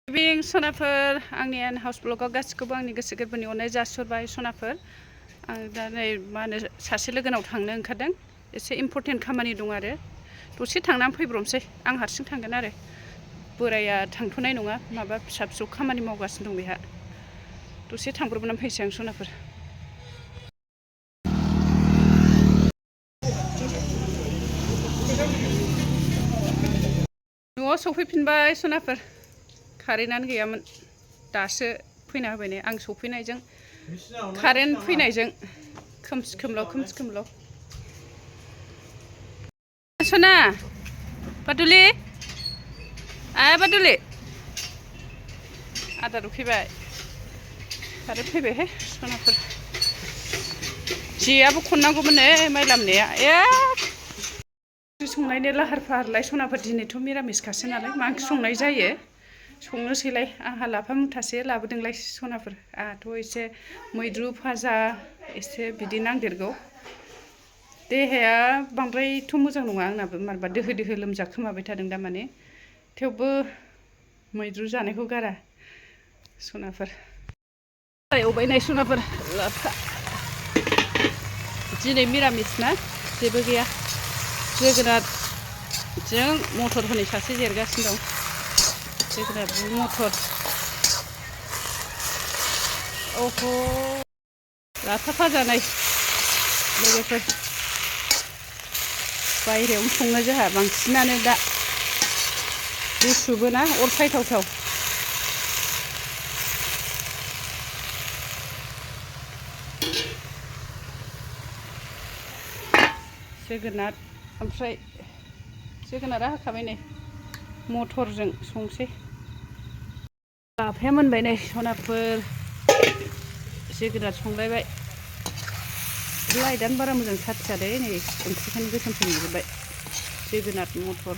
बिं सनाफोर आंनि N house ब्लगाव गासिखौबो आंनि गोसो गोरबोनि अननाय जासिहरबाय सनाफोर आं दा नै मा होनो सासे लोगोनाव थांनो ओंखारदों एसे इम्परटेन्ट खामानि दं आरो दसे थांनानै फैब्रबनोसै आं हारसिं थांगोन आरो बोराया थांथ'नाय नङा माबा फिसा फिसौ खामानि मावगासिनो दं बेहा दसे थांब्रबनानै फैसै आं सनाफोर न'आव सफैफिनबाय सनाफोर कारेन्टआनो गैयामोन दासो फैना होबाय नै आं सफैनायजों कारेन्ट फैनायजों खोमसि खोमलाव सना बादुलि बादुलि आदार उखैबाय कारेन्ट फैबायहाय सनाफोर जेयाबो खननांगौमोन नै माइ लामनाया ओंख्रि संनायनि लाहार फाहारलाय सनाफोर दिनैथ' मिरामिसखासो नालाय मा ओंख्रि संनाय जायो संनोसैलाय आंहा लाफा मुथासे लाबोदोंलाय सनाफोर आंहाथ' एसे मैद्रु भाजा एसे बिदि नांदेरगौ देहाया बांद्रायथ' मोजां नङा आंनाबो मारैबा दोहो दोहो लोमजाखोमाबाय थादों दा माने थेवबो मैद्रु जानायखौ गारा सनाफोर एवबाय नाय सनाफोर लाफा दिनै मिरामिस ना जेबो गैया जोगोनारजों मटर हनै सासे जिरगासिनो दं जोगोनारजों मटर अह' लाफा भाजा नाय लोगोफोर बायहेरायावनो सङो जोंहा बांसिनानो दा गुसुबो ना अर सायथावथाव जोगोनार ओमफ्राय जोगोनारा होखाबाय नै मटरजों संसै लाफाया मोनबाय नै सनाफोर जोगोनार संलायबाय लाइटआनो बारा मोजां साथियादै नै ओंख्रिखौनो गोसोमसो नुजोब्बाय जोगोनार मटर